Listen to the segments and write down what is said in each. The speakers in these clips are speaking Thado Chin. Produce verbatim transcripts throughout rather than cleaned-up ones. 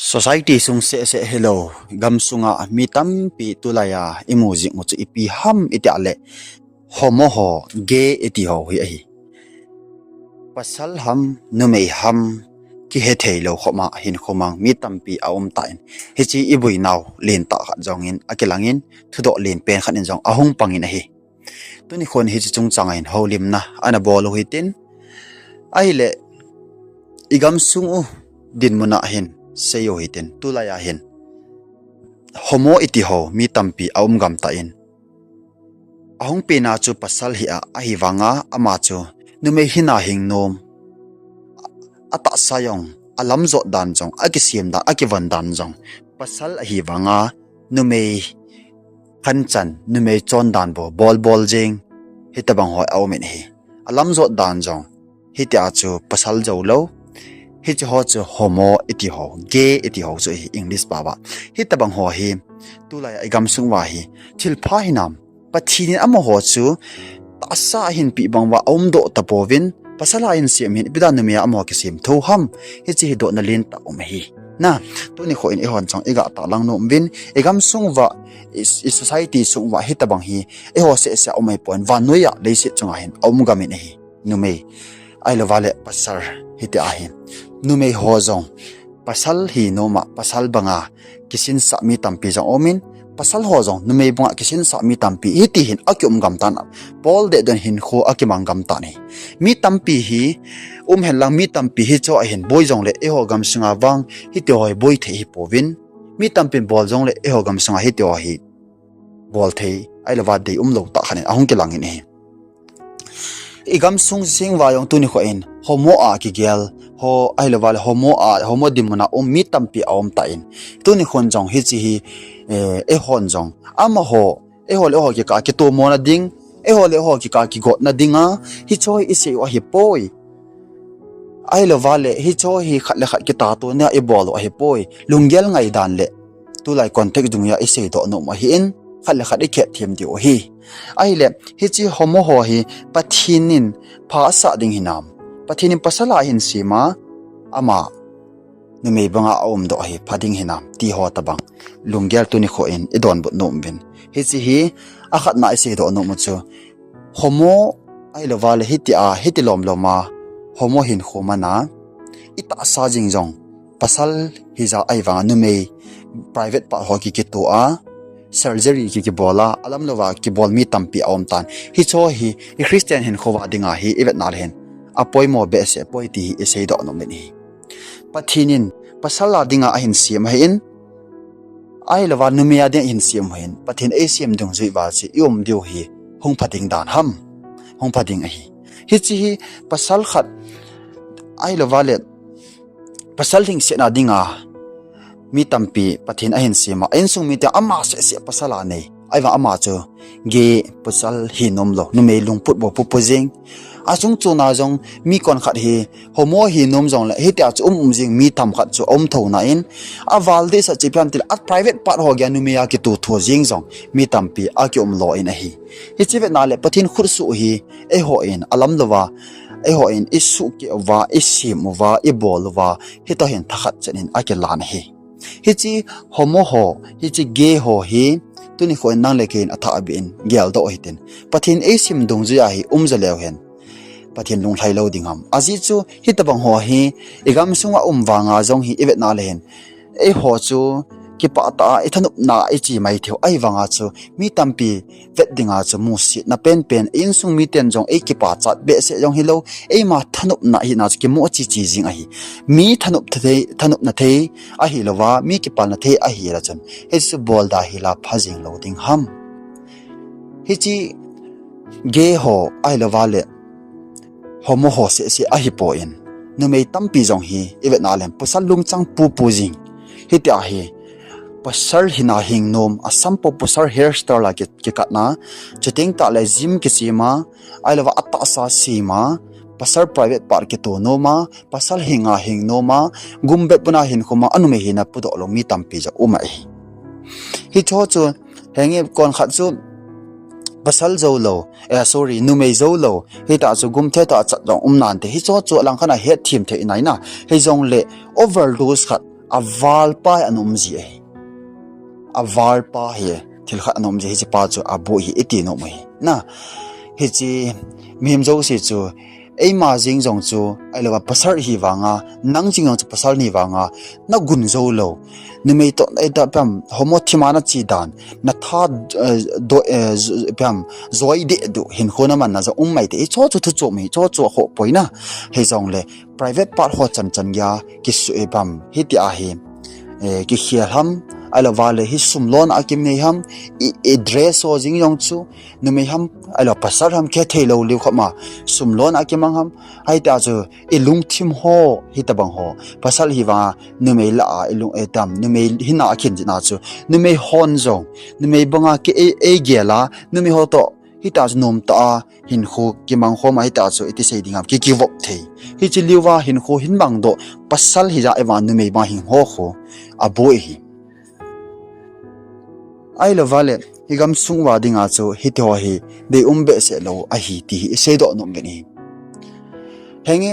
Society sung seh seh hilou, gam sunga mi tampi tulai a imu jing u chu ipi ham iti a le, homo ho, gay iti ho hi ahi. Pasal ham, numei ham, kihe thei lou khoma hinkho mang mi tampi aum tan. Hiche iboinau lentah khat jong in akilang in, thudoh len pen khat in jong ahung pang in ahi. Tuni khon hiche chungchang a hin houlimna ana bol u hitin, ahile, igam sung u dinmun a hin sei u hitin, tulai a hin homo iti ho mi tampi aum gam tan. Ahung pena chu pasal hi a, ahivanga ama chu numei hina hing nom, atahsa jong, alam jot dan jong, akisem dan, akivon dan jong, pasal ahivanga numei khanchan, numei chondan bou bol bol jing, hitabang ho aum in ahi. Alam jot dan jong hitia chu pasal jou lou. Hiche ho chu homo iti ho, gay iti ho chu ahi English pao a. Hitabang ho hi tulai a igam sung uva hi thilpha hinam, Pathen in amaho chu tahsa ahin peh bang uva aumdoh tapouvin, pasal a ahin sem hin ipi dan numei a amaho kisem thou ham, hiche hi dohna lentah um ahi. Na, tuni kho in eihon jong iga tahlang nom uvin, igam sung uva, i, i society sung uva hitabang hi eiho seh seh a um ahipon, vannoi a leiset chunga hin aum gam in ahi. Numei, ahilouva le pasal, hitia hi numei ho jong pasal hi nom a, pasal banga kisinsah mi tampi jong aum in, pasal ho jong numei banga kisinsah mi tampi hiti hin akium gam tan, pol deh don hinkho akimang gam tan ahi. Mi tampi hi um hen lang, mi tampi hiche a hin boi jongle eiho gam sunga vang hiti ho hi boi thei hipouvin, mi tampin bol jongle eiho gam sunga hiti ho hi bol thei, ahilouva dei umlou tah khat in ahung kilang in ahi. Igam sung sung uva jong tuni kho in homo a kigel ho, ahilouva le homo a, homo dinmun a um mi tampi aum tan. Tuni khon jong hiche hi, eh, eihon jong amaho, eiho le eiho kikah a kitomona ding, eiho le eiho kikah a kigotna dinga hiche hi isei u ahipoi. Ahilouva le hiche hi khat le khat kitatona ibol u ahipoi. Lunggel ngaidan le tulai context dungjui a iseidoh nom u ahin, khat le khat ikhet them diu ahi. Ahile, hiche homo ho hi Pathen in pha asah ding hinam, Pathen in pasal a ahin sem a, ama numei banga aumdoh hi pha ding hinam, ti ho tabang lunggel tuni kho in idonbut nom uvin. Hiche hi akhatna iseidoh nom u chu, homo ahilouva le hitia, hiti lomlom a homo hinkho man a, itahsa jing jong pasal hija ahivanga numei private part ho ki, kito a, surgery ki, kibol a, alam louva kibol mi tampi aum tan. Hiche hi i Christian hinkho uva dinga hi ivetna le hin apoimo behseh poi ti hi iseidoh nom in ahi. Pathen in pasal a dinga ahin sem ahin, ahilouva numei a dinga ahin sem ahin, Pathen eisem dungjui uva chu ium diu hi hung pha ding dan ham, hung pha ding ahi. Hiche hi pasal khat ahilouva le pasal lhingsetna dinga mi tampi Pathen ahin sem a, insung mite ama seh seh pasal a nei, ahivang ama chu gay, pasal hi nom lou, numei lungput bou pupu jing. Achung chuna jong mi konkhat hi homo hi nom jongle hitia chu um um jing mi themkhat chu aum thouna in, aval dehset chu ipi ham itile a private part ho geiya numei a kito tho jing jong mi tampi akium lo in ahi. Hiche vetna le Pathen khutsuh hi eihon alam louva, eihon isuhkeh uva, isem uva, ibol uva, hitoh hin thakhat chet in akilan ahi. Hiche homo ho, hiche gay ho hi tuni kho in nang le kei in athahbeh in geldoh u hitin, Pathen eisem dungjui a hi um jo leu hen Pathen lunglhai lou ding ham? Ajeh chu hitobang ho hi igam sunga um vanga jong hi ivetna le hin, eiho chu kipah tah a ithanopna iche mai theiu ahivanga chu mi tampi vet dinga chu musetna penpen, insung miten jong eikipachat behseh jong hilou, eima thanopna hina chu kimu cheche jing ahi. Mi thanop thei, thanopna thei ahilouva, mi kipana thei ahile chun hiche chu bol da hila pha jing lou ding ham? Hiche gay ho ahilouva le homo ho seh seh ahipon, numei tampi jong hi ivetna le hin pasal lungchang pupu jing. Hitia hi pasal hina hing nom, asam pou pasal hairstyle a ki, kikatna, chuteng tahle gym kisem a, ahilouva atahsa sem a, pasal private part kito nom a, pasal hinga hing nom a, gumbep puna hin khum a, anumei hina pudoh lou mi tampi jong um ahi. Hicheho chu, henge konkhat chu pasal joulou, eh, sorry, numei joulou, hitah chu gum thei tah chat jong um nante. Hicheho chu alangkhat a hetthem thei nai na. Hijongle overdose khat, avalpa hi ana um ji ahi. Avalpa hi thil khat ana um ji, hiche pa chu aboi hi iti nom u ahi. Na, hiche mihem jouse chu, eima jeng jong chu, ahilouva pasal hi vanga, nang jeng jong chu pasal ni vanga, nagun jou lou. Numei toh, eh, da pam, homo thima nache dan, natha, eh, do, eh, j-, pam, joi deh duh, hinkho namanna jong um maithei, hicho chu thuchom hi, hicho chu akhoh poi na. Hijongle, private part ho chan chan geiya, kisu, eh, pam, hitia hi, eh, kikhel ham, ahilouva le hi sum lona a kimanei ham, i, i dress ho jeng jong chu, numei ham, ahilou pasal ham kihethei lou liu khop ma, sum lona a kimang ham, hitia chu, i lungthim ho, hitobang ho, pasal hi vanga, numei lah a, i lung, eh, tam, numei hina a khin jeh a chu, numei hon jong, numei banga ki, ei, eigel a, numei ho toh, hitia chu nomtah a, hinkho kimang khom a, hitia chu iti sei ding ham, ki, kivop thei. Hiche liuva hinkho hin mangdoh, pasal hija eva numei banga hing ho khu, aboi ahi. Ahilouva le, i gamsung uva dinga chu, hitiho hi, deium behseh lou ahi ti hi, iseidoh nom uvin ahi. Henge,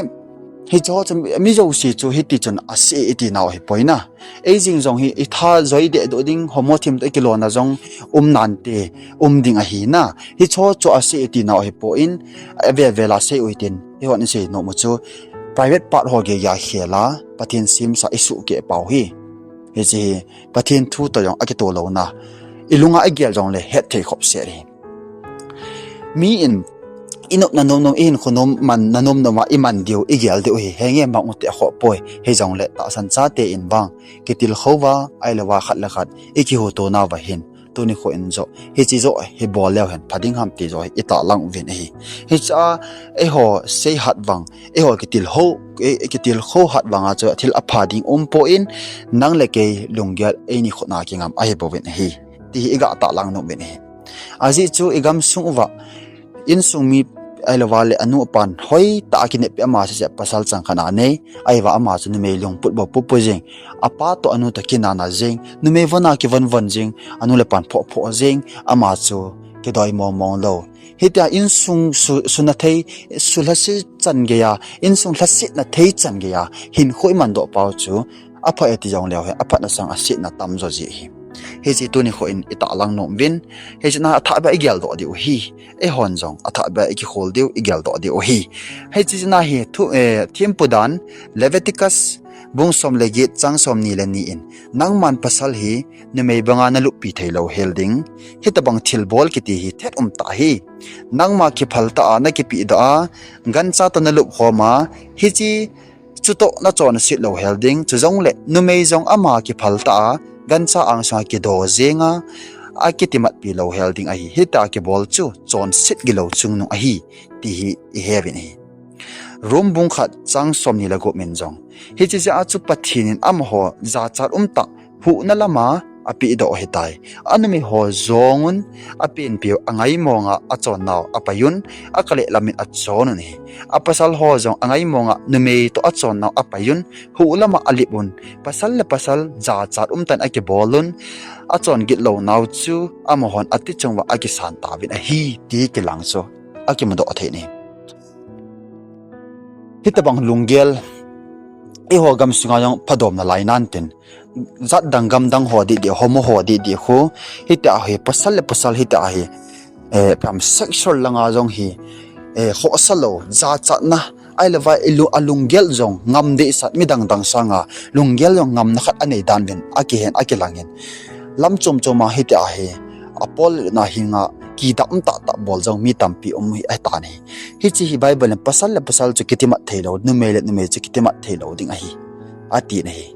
hicheho chu, mi jouse chu, hiti chun ase iti nau ahipoi na. Eijeng jong hi, itha joi deh duh ding, homo thim toh ikilona jong, um nante, um ding ahi na. Hicheho chu ase iti nau ahipoi, avel vel a sei u hitin, eihon isei nom u chu, private part ho geiya khel a, Pathen semsa isuhkeh pau hi. Hiche hi, Pathen thu toh jong akitoh louna. I lunga igel jongle hetthei khop set ahi. Mi in, inopna nom nom, ihinkho nom manna nom nom a iman diu, igel diu hi, henge mang ute akhoh poi, hijongle tahsan chate in vang, kitilkhou va, ahilouva khat le khat, ikihuhto nauva hin, tuni kho in joh, hiche joh, hi bol leu hen, pha ding ham ti joh, itahlang uvin ahi. Hichea, eiho, seihat vang, eiho kitilkhou, eh, kitilkhou hat vanga chu thil apha ding umpoi, nang le kei lunggel eini khutna kingam ahibouvin ahi. Ti hi iga tahlang nom uvin ahi. Ajeh chu i gamsung uva, insung mi ahilouva le anu apan hoitah a kineppi ama sese pasal chang khat anei, ahivang ama chu numei lungput bou put put jeng, apa toh anu toh kinana jeng, numei von a kivon von jeng, anu le apan phoh phoh jeng, ama chu kidoi mong mong lou. Hitia insung su, suna thei, su lhaset chan geiya, insung lhasetna thei chan geiya, hinkho imandoh pau chu, apha e ti jongleu hen, aphatna sang asetna tamjo ji ahi. Hiche tuni kho in itahlang nom uvin, hiche na athahbeh a igeldoh diu ahi. Eihon jong athahbeh a ikikhol diu, igeldoh diu ahi. Hiche na hi thu, eh, thempu dan, Leviticus, bung som le get chang somni le ni in, nangman pasal hi, numei banga naluppi theilou hel ding, hitobang thilbol kiti hi thet umtah ahi. Nangma kiphal tah a nakipehdoh a, gancha toh nalup khom a, hiche chutoh nachonset lou hel ding, chujongle numei jong ama kiphal tah a, gancha angsunga kido jenga, akitimatpi lou hel ding ahi. Hitia kibol chu chonset gilou chungnung ahi, ti hi iheuvin ahi. Rom bung khat chang somni le gup in jong, hiche jeh a chu Pathen in amaho jachat umtah huhna lama apehdoh ahitai. Anumei ho jong un, apenpiu angaimonga achonnau apaiyun, akaleh lamin achonun ahi. Apasal ho jong angaimonga numei toh achonnau apaiyun, huh lama alipun, pasal le pasal jachat umtah in akibolun, achon gitlounau chu amahon atichunguva akisan tauvin ahi, ti kilang chu akimudoh thei in ahi. Hitobang lunggel, eiho gamsunga jong phadom nalai nantin, jatdang gamdang ho didi, homo ho didi khu, hitia hi pasal le pasal hitia hi, eh, pam sexual langa jong hi, eh, khohsa lou, jachatna, ahilouva ilu, alunggel jong ngam dehset, midang dang sanga lunggel jong ngamna khat anei dan uvin, akihen, akilangin. Lam chom choma hitia hi, apol na hinga, kidam tahtah bol jong mi tampi um hi ahitan ahi. Hiche hi Bible in pasal le pasal chu kitimat theilou, numei le numei chu kitimat theilou ding ahi, atin ahi.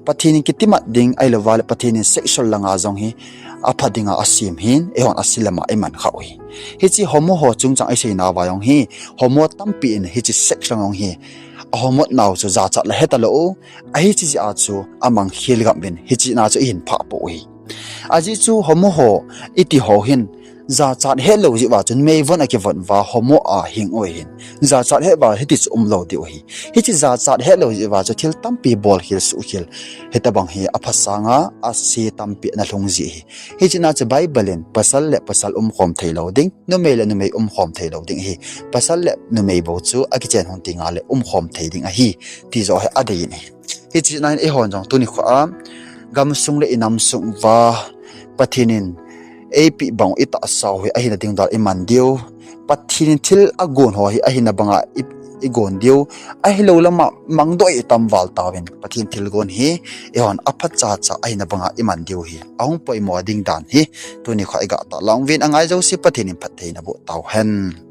Pathen in kitimat ding ahilouva le Pathen in sexual langa jong hi apha dinga asem hin, eihon ase lama iman khah u ahi. Hiche homo ho chungchang iseinauva jong hi, homo tampi in hiche sex lang jong hi, ahomotnau chu jachat le hetalou u, ahiche jeh a chu amang khel gam uvin, hiche na chu ihin phah pou ahi. Ajeh chu homo ho, iti ho hin, jachat hetlou jeh uva chun meivon akivon uva homo a hing u ahin. Jachat het uva hiti chu umlou diu ahi. Hiche jachat hetlou jeh uva chu thil tampi bolkhel suhkhel, hitobang hi apha sanga ase tampi ana lhung ji ahi. Hiche na chu Bible in pasal le pasal umkhom theilou ding, numei le numei umkhom theilou ding ahi. Pasal le numei bou chu akichen hung tengle umkhom thei ding ahi, ti joh hi adeiyin ahi. Hiche nan eihon jong tuni kho a gamsung le inam sung uva Pathen in eipeh bang u itahsa u hi ahina ding dan iman diu. Pathen in thil agon ho hi ahina banga i, igon diu. Ahilou lama mangdoh itam val tauvin Pathen thilgon hi eihon aphachacha ahina banga iman diu hi ahung poimo ding dan hi tuni kho iga tahlang uvin, angai jouse Pathen in phattheina boh tauhen.